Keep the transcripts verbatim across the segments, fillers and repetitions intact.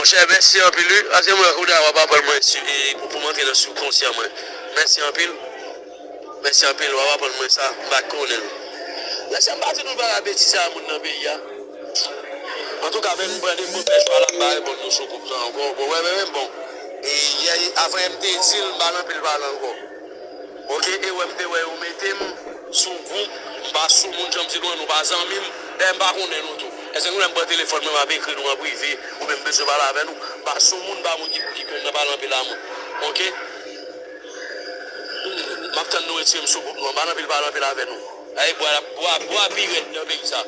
Monchè, mèsi anpil, wi. Paske mwen, kounye a, w ap aprann mwen si, e, pou, pou m antre nan sibkonsyan mwen. Mèsi anpil. Mèsi anpil, w ap aprann mwen sa. M pa t konnen l. Mesye, m pa di nou pa ka betize a moun nan peyi a. Antouka, men m pran de mo pèch pa la, m pa reponn nou sou gwoup lan ankò. Bon, wè, men, men, bon. E, yè, avan yè m te di l, m pa nan pil pale ankò. Ok, e wè m te wè yo mete m sou gwoup, m pa sou moun, jan m di nou an, nou pa zanmi m. Dayè, m pa konnen nou tou. Èske nou lè m pran telefòn mwen, m ap ekri nou an prive, oubyen m bezwen pale avè nou? M pa sou moun, m pa moun ki, ki konn nan pale anpil a moun. Ok? M ap tann nou retire m sou gwoup nou an, m pa nan pil pale anpil avè nou. Ay, bwa, bwa, bwa pi rèd nan peyi sa.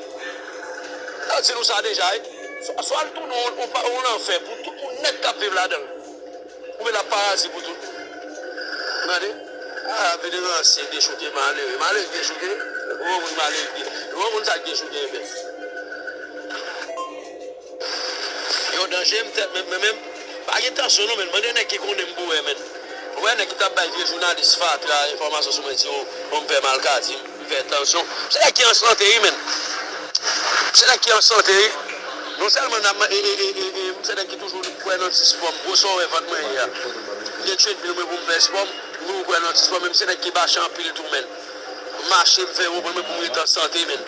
Sa di nou sa deja, wi. Swa, swa l tounen yon, yon pa, yon lanfè pou tout moun nèt k ap viv ladan l. Oubyen l ap paradi pou tout. Tande? A, vin ranse, dechouke, malere. Malere dechouke? Ou moun malere de-, ou moun sa k dechouke, men. Yo danje, m tèt, men, men, men, pa gen tansyon non, men. Mande nèg ki konnen m pou wè, men. Ou wè nèg ki t ap bay vye jounalis fatra enfòmasyon sou mwen, di yo, bon, m fè malkadi, m fè tansyon. Se nèg ki an sante, wi, men. Se nèg ki an sante, wi. Non sèlman n ap, e, e, e, e, e, se nèg ki toujou kwè nan ti spò m. Gwo sa w wè vant mwen ye a. M gen treadmill mwen pou m fè spò m, m toujou kwè nan ti spò m, men m se nèg ki mache anpil tou, men. M mache, m fè yo konprann mwen pou m ret an sante, men.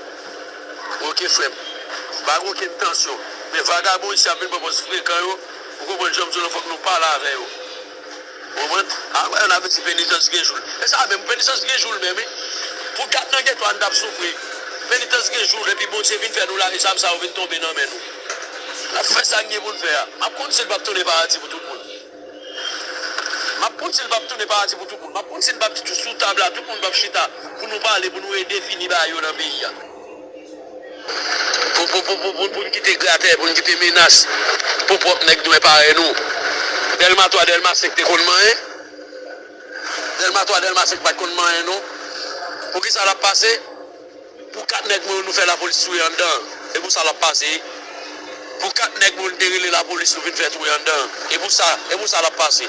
Ok, frè m. Pa gen okenn tansyon. Men vagabon isi ap vin pran pòz frekan yo. Ou konprann jan m di w lan, fòk nou pale avè yo. Ou konprann? A, wè, n ap di penitans gen jou l. E sa menm, penitans gen jou l menm, wi. Pou kat nan geto a, n t ap soufri. Penitans gen jou l, epi Bondye vin fè nou lave sa, sa yo vin tonbe nan men nou. N ap fè sa n gen pou n fè a. M ap konn si l p ap tounen paradi pou tout moun. M ap konn si l p ap tounen paradi pou tout moun. M ap konn si l p ap sou tab la, tout moun p ap chita pou nou pale, pou nou redefini bagay yo nan peyi a. Pou, pou, pou, pou, pou, pou n kite gratè, pou n kite menas, pou pwòp nèg nou e parèy nou. Dèlma twa, Dèlma senk te konn manyen. Dèlma twa, Dèlma senk pa t konn manyen, non. Poukisa l ap pase? Pou kat nèg mwen nou fè lapolis touye anndan. E pou sa l ap pase. Pou kat nèg mwen te rele lapolis nou vin fè touye anndan. E pou sa, e pou sa l ap pase.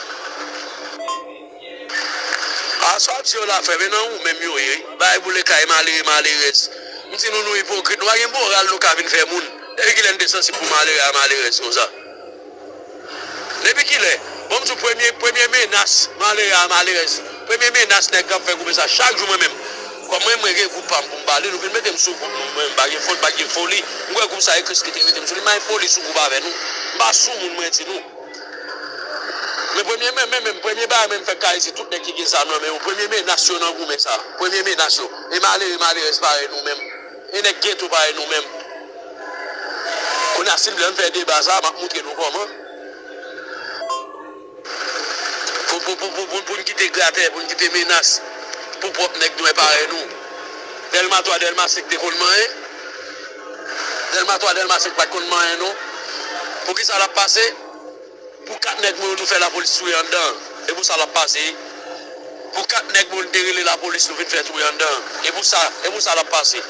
A, sa w ap di yo la, frè, men nan ou menm yo ye, wi. Bay boule kay malere, malerèz. M di nou, nou ipokrit, nou pa gen moral nou ka vin fè moun. Depi kilè n te sansib pou malere a malerèz konsa? Depi kilè? Bon, m di w, premye, premye menas malere a malerèz. Premye menas nèg k ap fè goumen sa, chak jou mwen menm. Kòm mwen, mwen gen gwoup pa m pou m pale, nou vin mete m sou gwoup nou, mwen, m pa gen foli, pa gen foli. M kwè gwoup sa e Kris ki te mete m sou li, m pa gen foli sou gwoup avè nou. M pa sou moun, mwen di nou. Men premye, men, men, men, premye bagay, men m fèk ka isit, tout nèg ki gen zam nan men yo, premye menas yo nan goumen sa. Premye menas yo. E malere, malerèz parèy nou menm. E nèg geto parèy nou menm. Kounye a, si n vle, ann fè deba sa, m ap moutre nou kòman. Pou, pou, pou, pou, pou, pou n kite gratè, pou n kite menas, pou pwòp nèg nou e parèy nou. Dèlma twa, Dèlma senk te konn manyen. Dèlma twa, Dèlma senk pa t konn manyen, non. Poukisa l ap pase? Pou kat nèg mwen yo nou fè lapolis touye anndan. E pou sa l ap pase. Pou kat nèg mwen yo nou te rele lapolis nou vin fè touye anndan. E pou sa, e pou sa l ap pase.